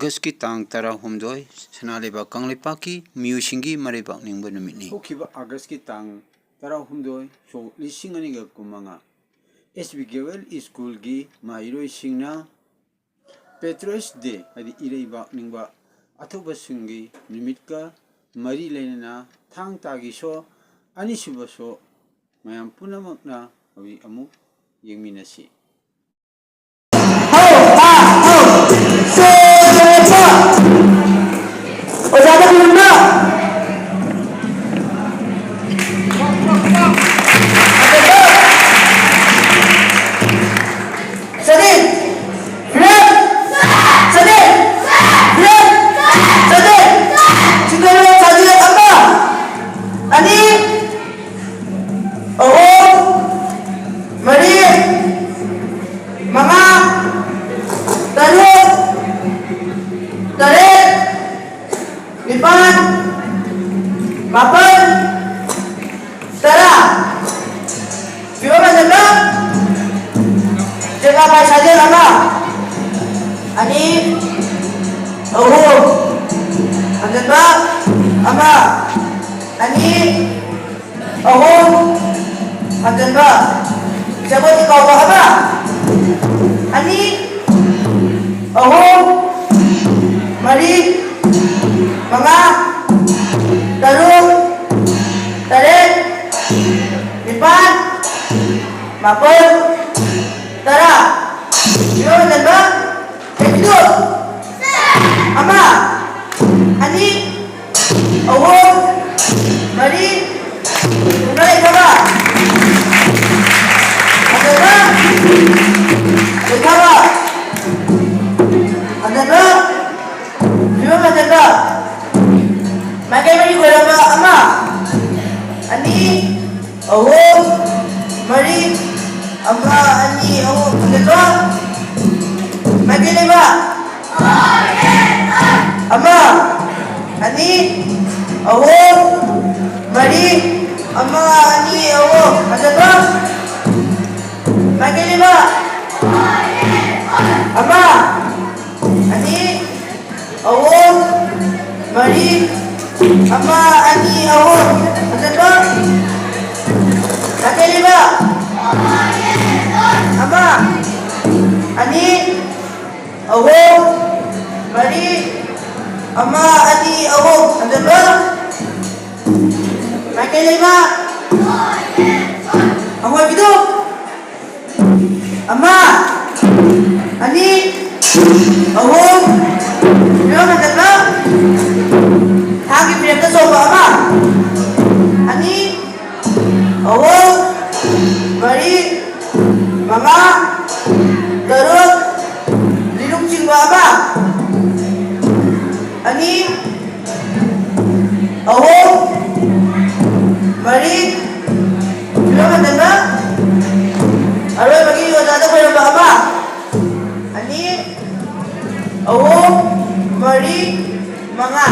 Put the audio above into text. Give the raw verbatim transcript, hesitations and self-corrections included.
ꯑꯥꯒꯁꯀꯤ ꯇꯥꯡ ꯇꯔꯥꯍꯨꯝꯗꯣꯏ, ꯁꯅꯥ ꯂꯩꯕꯥꯛ ꯀꯪꯂꯩꯄꯥꯛꯀꯤ ꯃꯤꯑꯣꯏꯁꯤꯡꯒꯤ ꯃꯔꯩꯕꯥꯛ ꯅꯤꯡꯕ ꯅꯨꯃꯤꯠꯅꯤ꯫ ꯍꯧꯈꯤꯕ ꯑꯥꯒꯁꯀꯤ ꯇꯥꯡ ꯇꯔꯥꯍꯨꯝꯗꯣꯏ, ꯁꯣꯛ ꯂꯤꯁꯤꯡ ꯑꯅꯤꯒ ꯀꯨꯟꯃꯉꯥ, ꯑꯦꯁ ꯕꯤ ꯒꯔꯜꯁ ꯁ꯭ꯀꯨꯜꯒꯤ ꯃꯍꯩꯔꯣꯏꯁꯤꯡꯅ ꯄꯦꯇ꯭ꯔꯤꯌꯣꯠꯁ ꯗꯦ, ꯍꯥꯏꯗꯤ ꯏꯔꯩꯕꯥꯛ ꯅꯤꯡꯕ ꯑꯊꯧꯕꯁꯤꯡꯒꯤ ꯅꯨꯃꯤꯠꯀ ꯃꯔꯤ ꯂꯩꯅꯅ ꯊꯥꯡ ꯇꯥꯒꯤ ꯁꯣ, ꯑꯅꯤꯁꯨꯕ ꯁꯣ, ꯃꯌꯥꯝ ꯄꯨꯝꯅꯃꯛꯅ ꯍꯧꯖꯤꯛ ꯑꯃꯨꯛ ꯌꯦꯡꯃꯤꯟꯅꯁꯤ꯫ ꯑꯣꯖꯥꯗ ꯈꯨꯔꯨꯝꯕ꯫ ꯆꯅꯤ꯫ ꯔꯦꯠ꯫ ꯆꯅꯤ꯫ ꯔꯦꯠ꯫ ꯆꯅꯤ꯫ ꯁꯤꯡꯒꯜ ꯔꯦꯠ ꯆꯅꯤ꯫ ꯑꯃ꯫ ꯑꯅꯤ꯫ ꯑꯍꯨꯝ꯫ ꯃꯔꯤ꯫ ꯃꯉꯥ꯫ ꯇꯔꯨꯛ꯫ ꯇꯔꯦꯠ꯫ ꯅꯤꯄꯥꯟ꯫ ꯃꯥꯄꯟ꯫ ꯇꯔꯥ꯫ ꯐꯤꯕꯝ ꯐꯖꯕ꯫ ꯆꯦꯒꯥ ꯄꯥꯏ ꯁꯥꯖꯦꯜ ꯑꯃ꯫ ꯑꯅꯤ꯫ ꯑꯍꯨꯝ꯫ ꯐꯖꯕ꯫ ꯑꯃ꯫ ꯑꯅꯤ꯫ ꯑꯍꯨꯝ꯫ ꯐꯖꯕ꯫ ꯁꯦꯕꯣꯠꯇꯤ ꯀꯧꯕ ꯑꯃ꯫ ꯑꯅꯤ꯫ ꯑꯍꯨꯝ꯫ ꯃꯔꯤ꯫ ꯃꯉꯥ꯫ ꯇꯔꯨꯛ꯫ ꯇꯔꯦꯠ꯫ ꯅꯤꯄꯥꯟ꯫ ꯃꯥꯄꯟ꯫ ꯇꯔꯥ꯫ ꯐꯤꯕꯝ ꯐꯖꯕ꯫ ꯂꯦꯞꯄꯤꯗꯨ꯫ ꯑꯃ꯫ ꯑꯅꯤ꯫ ꯑꯍꯨꯝ꯫ ꯃꯔꯤ꯫ ꯀꯨꯝꯅ ꯂꯩꯊꯕ꯫ ꯐꯖꯕ꯫ ꯂꯩꯊꯕ꯫ ꯐꯖꯕ꯫ ꯐꯤꯕꯝ ꯐꯖꯕ꯫ ꯃꯥꯏꯀꯩ ꯃꯔꯤ ꯈꯣꯏꯔꯝꯕ꯫ ꯑꯃ꯫ ꯑꯅꯤ꯫ ꯑꯍꯨꯝ꯫ ꯃꯔꯤ꯫ ꯑꯃ, ꯑꯅꯤ, ꯑꯍꯨꯝ꯫ ꯐꯖꯕ꯫ ꯃꯥꯏꯀꯩ ꯂꯩꯕ꯫ ꯑꯃ꯫ ꯑꯅꯤ꯫ ꯑꯍꯨꯝ꯫ ꯃꯔꯤ꯫ ꯑꯃ, ꯑꯅꯤ, ꯑꯍꯨꯝ꯫ ꯐꯖꯕ꯫ ꯃꯥꯏꯀꯩ ꯂꯩꯕ꯫ ꯑꯃ꯫ ꯑꯅꯤ꯫ ꯑꯍꯨꯝ, ꯃꯔꯤ, ꯑꯃ, ꯑꯅꯤ, ꯑꯍꯨꯝ꯫ ꯍꯟꯖꯟꯕ꯫ ꯃꯥꯏꯀꯩ ꯂꯩꯕ꯫ ꯑꯃ, ꯑꯅꯤ, ꯑꯍꯨꯝ, ꯃꯔꯤ, ꯑꯃ, ꯑꯅꯤ, ꯑꯍꯨꯝ꯫ ꯍꯟꯖꯟꯕ꯫ ꯃꯥꯏꯀꯩ ꯂꯩꯕ꯫ ꯑꯉꯣꯏꯕꯤꯗꯣ꯫ ꯑꯃ, ꯑꯅꯤ, ꯑꯍꯨꯝ꯫ ꯐꯤꯔꯣꯜ ꯍꯟꯖꯟꯕ꯫ ꯊꯥꯡꯒꯤ ꯐꯤꯔꯦꯞꯇ ꯆꯣꯡꯕ꯫ ꯑꯃ, ꯑꯅꯤ, ꯑꯍꯨꯝ, ꯃꯔꯤ, ꯃꯉꯥ, ꯇꯔꯨꯛ꯫ ꯂꯤꯔꯨꯡ ꯆꯤꯡꯕ꯫ ꯑꯃ, ꯑꯅꯤ, ꯑꯍꯨꯝ, ꯃꯔꯤ꯫ ꯐꯤꯔꯣꯜ ꯍꯟꯖꯟꯕ꯫ ꯑꯔꯣꯏꯕꯒꯤ ꯑꯣꯖꯥꯗ ꯈꯣꯏꯔꯝꯕ꯫ ꯑꯃ, ꯑꯅꯤ, ꯑꯍꯨꯝ, ꯃꯔꯤ, ꯃꯉꯥ꯫